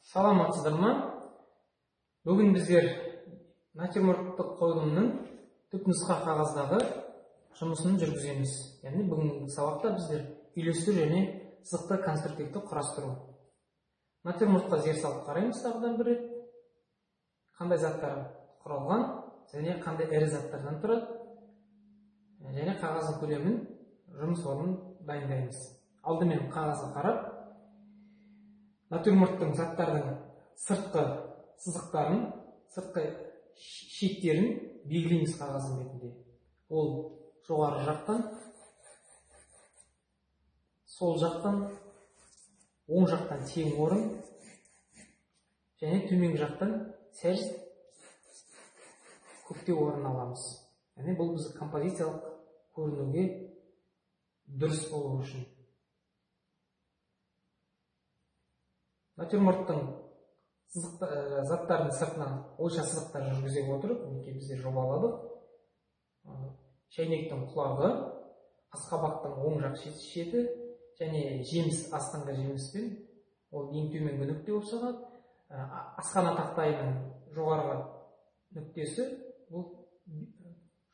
Саламатсыздар ма? Бүгін біздер натюрморттық қойылымның түпнұсқа қағаздағы жұмысын жүргіземіз. Яғни бүгінгі сабақта біздер үйлестіру және сызықты конструктивті құрастыру. Натюрмортқа зер салып қараймыз тағы да бір рет. Қандай заттар құралған және қандай ірі заттардан тұрады және қағаздың көлемін, жұмыс орнын дайындаймыз. Алдымен қағазға қарап, натюрморттың заттардың сыртқы сызықтарын, сыртқы шектерін белгілейміз қағаздың бетінде. Ол жоғары жақтан, сол жақтан, оң жақтан тең орын және төменгі жақтан сәл көктеу орын аламыз. Яғни бұл біз композициялық көрінуге дұрыс болу үшін. Натюрморттың заттардың сыртынан ойша сызықтар жүргізе отырып, мінекей біздер жобаладық. Шәйнектің құлағы, асқабақтың оң жақ шеті және жеміс, астыңғы жеміспен, ол ең төменгі нүкте болып саналады. Асхана тақтайының жоғарғы нүктесі, бұл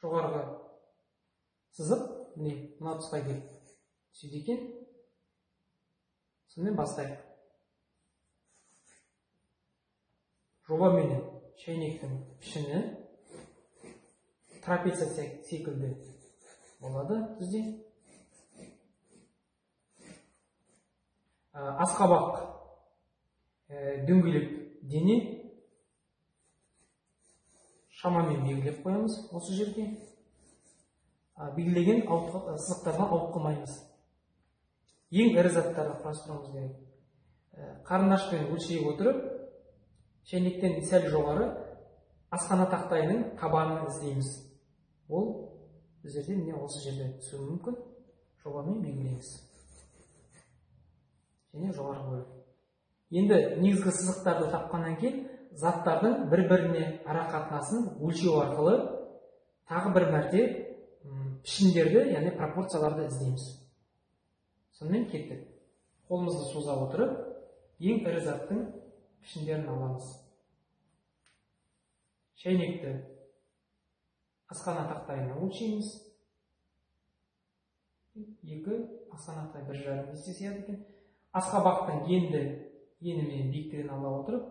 жоғарғы сызық, міне мына тұсқа келіп түседі екен. Сонымен бастайық. Жобаменен шәйнектің пішіні трапеция секілді болады бізде. Асқабақ дөңгелек дене шамамен белгілеп қоямыз осы жерге. Белгілеген сызықтардан ауытқымаймыз. Ең ірі заттарды құрастыруымыз керек. Қарындашпен өлшей отырып, шәйнектен сәл жоғары асхана тақтайының табанын іздейміз. Ол біздерде міне осы жерде түсуі мүмкін. Жобамен белгілейміз. Және жоғарғы бөлік. Енді негізгі сызықтарды тапқаннан кейін заттардың бір-біріне ара қатынасын өлшеу арқылы тағы бір мәрте пішіндерді, яғни пропорцияларды іздейміз. Сонымен кеттік. Қолымызды соза отырып, ең ірі заттың пішіндерін аламыз. Шәйнекті асхана тақтайына өлшейміз. 2 асхана тақтай 1,5 есе сияды екен. Асқабақтың енді ені мен биіктігін ала отырып,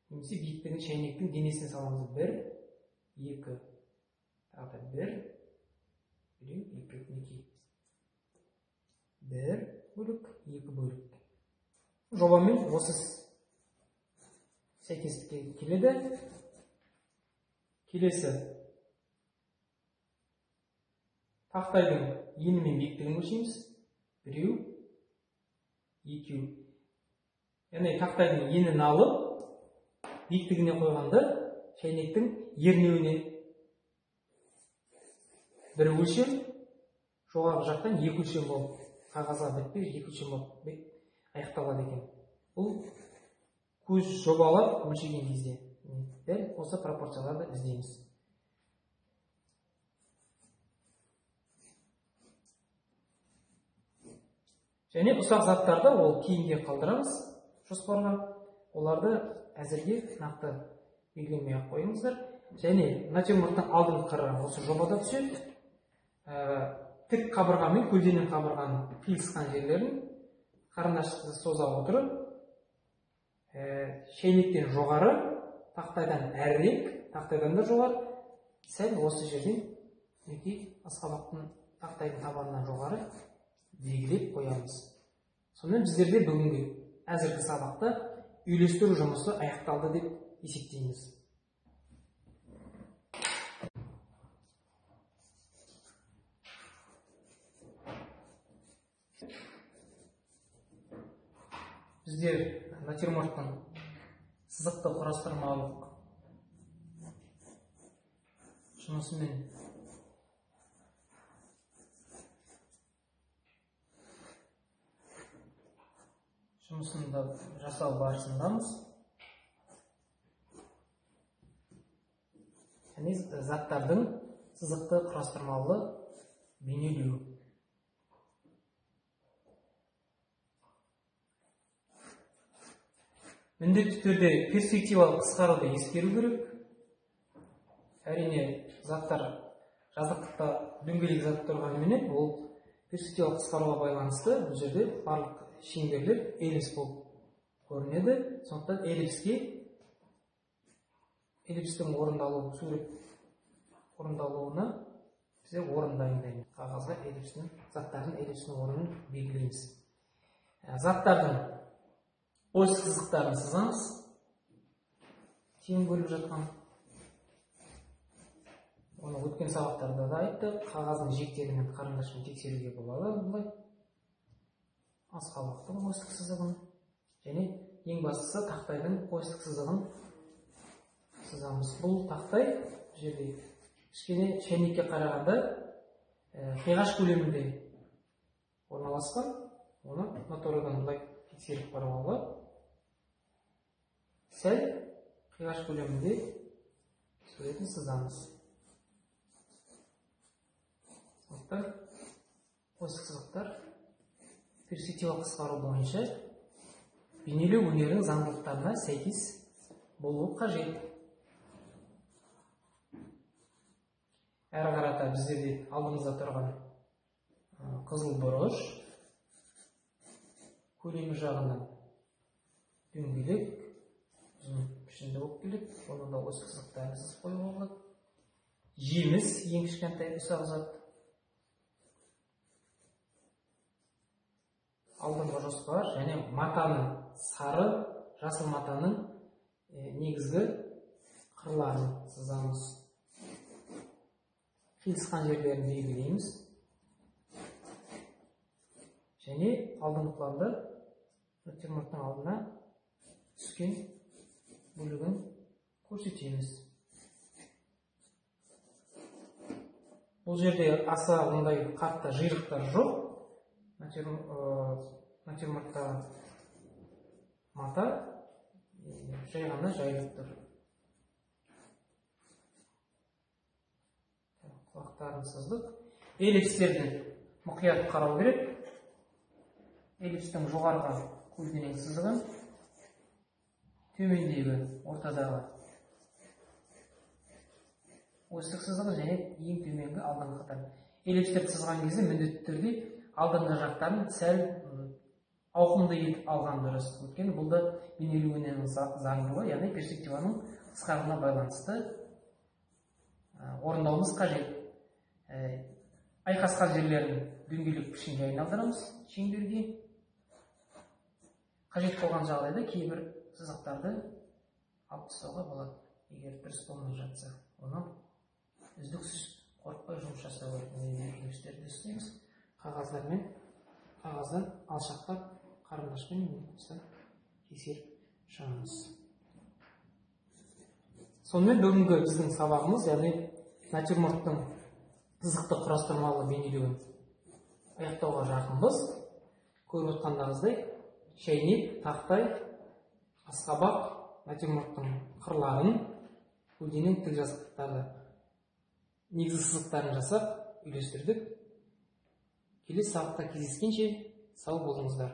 немесе биіктігін шәйнектің денесіне саламыз. 1, 2, тағы да 1, 1, 2, мінекей. 1 бөлік, 2 бөлік. Жобамен осы сәйкестікке келеді. Келесі тақтайдың ені мен биіктігін өлшейміз. 1, 2. Яғни тақтайдың енін алып, биіктігіне қойғанда шәйнектің ернеуіне 1 өлшем, жоғарғы жақтан 2 өлшем болып, қағазға бітпей 2 өлшем болып аяқталады екен. Бұл көз жобалап өлшеген кезде дәл осы пропорцияларды іздейміз. Және ұсақ заттарды ол кейінге қалдырамыз жоспарға. Оларды әзірге нақты белгілемей ақ қойыңыздар. Және натюрморттың алдыңғы қыры осы жобада түседі. Тік қабырға мен көлденең қабырғаның қиылысқан жерлерін қарындашты соза отырып, шәйнектен жоғары, тақтайдан әрірек, тақтайдан да жоғары, сәл осы жерден мінекей асқабақтың тақтайдың табанынан жоғары белгілеп қоямыз. Сонымен біздерде бүгінгі әзіргі сабақта үйлестіру жұмысы аяқталды деп есептейміз. Біздер натюрморттың сызықты құрастырмалық жұмысымен жұмысын да жасау барысындамыз. Және заттардың сызықты құрастырмалы бейнелеу. Міндетті түрде перспективалық қысқаруды ескеру керек. Әрине, заттар жазықтықта дөңгелек зат тұрғанменен, ол перспективалық қысқаруға байланысты бұл жерде барлық шеңберлер эллипс болып көрінеді. Сондықтан эллипстің орындалуы, сурет орындалуына бізде орын дайындаймыз. Қағазға эллипстің, заттардың эллипстің орнын белгілейміз. Заттардың ось сызықтарын сызамыз. Тең бөліп жатқан. Оны өткен сабақтарда да айттық. Қағаздың жиектерімен қарындашпен тексеруге болады. Бұлай асқабақтың осьтік сызығын және ең бастысы тақтайдың осьтік сызығын сызамыз. Бұл тақтай бұл жерде кішкене шәйнекке қарағанда қиғаш көлемінде орналасқан. Оны натурадан былай тексеріп қарауға болады. Сәл қиғаш көлемінде суретін сызамыз. Сондықтан осьтік сызықтар перспективалық қысқару бойынша бейнелеу өнерінің заңдылықтарына сәйкес болуы қажет. Әрі қарата біздерде алдымызда тұрған қызыл бұрыш көлемі жағынан дөңгелек ұзын пішінді болып келеді. Оның да осьтік сызықтарын сызып қоюға болады. Жеміс ең кішкентай ұсақ зат. Алдыңғы жоспар және матаның сары, жасыл матаның негізгі қырларын сызамыз. Қиылысқан жерлерін белгілейміз. Және алдыңғы планда натюрморттың алдына түскен бөлігін көрсетеміз. Бұл жерде аса ондай қатты жиырықтар жоқ. Натюрмортта мата жай ғана жайылып тұр. Құлақтарын сыздық. Эллипстерді мұқият қарау керек. Эллипстің жоғарғы көлденең сызығын, төмендегі ортадағы осьтік сызығын және ең төменгі алдыңғы қатар. Эллипстерді сызған кезде міндетті түрде алдыңғы жақтарын сәл ауқымды етіп алған дұрыс. Өйткені бұл да бейнелеу өнерінің заңдылығы, яғни перспективаның қысқаруына байланысты орындауымыз қажет. Айқасқан жерлерін дөңгелек пішінге айналдырамыз шеңберге. Қажет болған жағдайда кейбір сызықтарды алып тастауға болады, егер дұрыс болмай жатса. Оны үздіксіз қорықпай жұмыс жасау керек. Эллипстерді істейміз. Қағаздан алшақтап қарындашпен тексеріп шығамыз. Сонымен бүгінгі біздің сабағымыз, яғни натюрморттың сызықты құрастырмалы бейнелеуін аяқтауға жақынбыз. Көріп отқандарыңыздай, шәйнек, тақтай, асқабақ, натюрморттың қырларын, көлденең тік жазықтықтарды, негізгі сызықтарын жасап үйлестірдік. Келесі сабақта кездескенше сау болыңыздар.